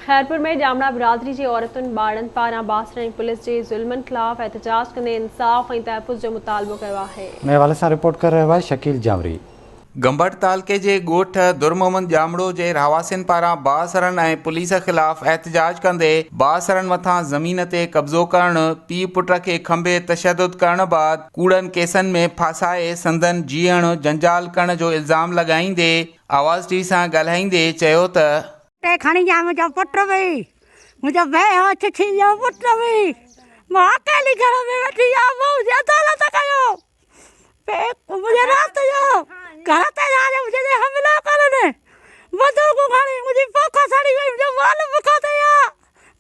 خيرپور ۾ ڄامڙا برادري جي عورتن ٻارڙن پاران بااثر ۽ پوليس جي ظلمن خلاف احتجاج ڪندي انصاف ۽ تحفظ جو مطالبو ڪيو آهي. ان حوالي سان رپورٽ ڪري رهيو آهي شڪيل جانوري. گمبٽ تعلقي جي ڳوٺ در محمد ڄامڙو جي رهواسين پاران بااثرن ۽ پوليس خلاف احتجاج ڪندي بااثرن مٿان زمين تي قبضو ڪرڻ، پيء پٽ کي کنڀي تشدد ڪرڻ بعد ڪوڙن ڪيسن ۾ ڦاسائي سندن جيئڻ جنجال ڪرڻ جو الزام لڳائيندي آواز ٽي وي سان ڳالهائيندي چيو ته. ٽي کڻي ويا منهنجو پٽ به منهنجو بيهوش ٿي ويو پٽ به مان اڪيلي گهر ۾ ويٺي آهيان مون عدالت ڪيو منهنجي رات جو گهر تي آيا منهنجي تي حملو ڪرن بندوقون کڻي منهنجي پوک سڙي وئي منهنجو مال بکو ٿي ويو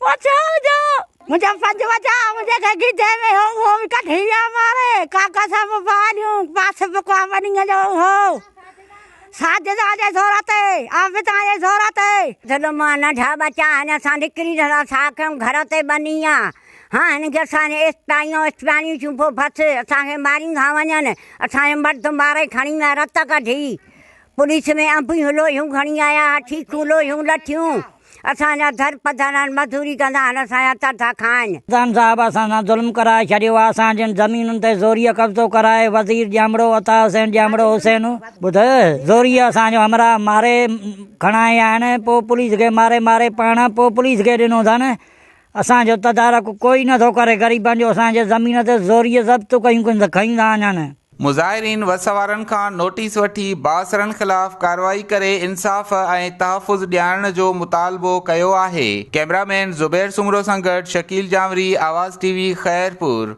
مان ڇا وجهان منهنجا پنج ٻچا منهنجي کي گيدي ۾ هو اهو به ڪڍي ويا ماري ڪاغذ موبائليون پاس بڪ آ ٻنيء جو اهو ساجدا جي زور تي، عابده جي زور تي. ظلم آ ننڍا ٻچا آهن اسان نڪري نٿا سگهون گهر تي ٻني آ ها هن کي اسان ايستائين اسپاڻيون ٿيون پوء بس اسان کي مارين ٿا وڃن اسان جو مرد ماري کڻي ويا رت ڪڍي پوليس ۾ انبيون لوهيون کڻي آيا ٺيڪون لوهيون لٺيون اسان جا در پڌر آهن مزوري ڪندا آهن اسان جا تر ٿا کائن. سلطان صاحب اسان سان ظلم ڪرائي ڇڏيو آ اسان جن زمينن تي زوريء قبضو ڪرائي وزير ڄامڙو عطا حسين ڄامڙو حسين ٻڌ زوريء اسان جو همراهه ماري کڻائي آيا آهن پو پوليس کي ماري ماري پاڻ پو پوليس کي ڏنو اٿن اسان جو تدارڪ ڪوئي نه ٿو ڪري غريبن جو اسان جي زمين تي زوريء ضبط ڪيون کڻي ٿا وڃن. مظاهرين وس وارن کان نوٽيس وٺي بااثرن خلاف ڪارروائي ڪري انصاف ۽ تحفظ ڏيارڻ جو مطالبو ڪيو آهي. ڪئميرا مين زبير سومرو سان گڏ شڪيل جانوري، آواز ٽي وي، خيرپور.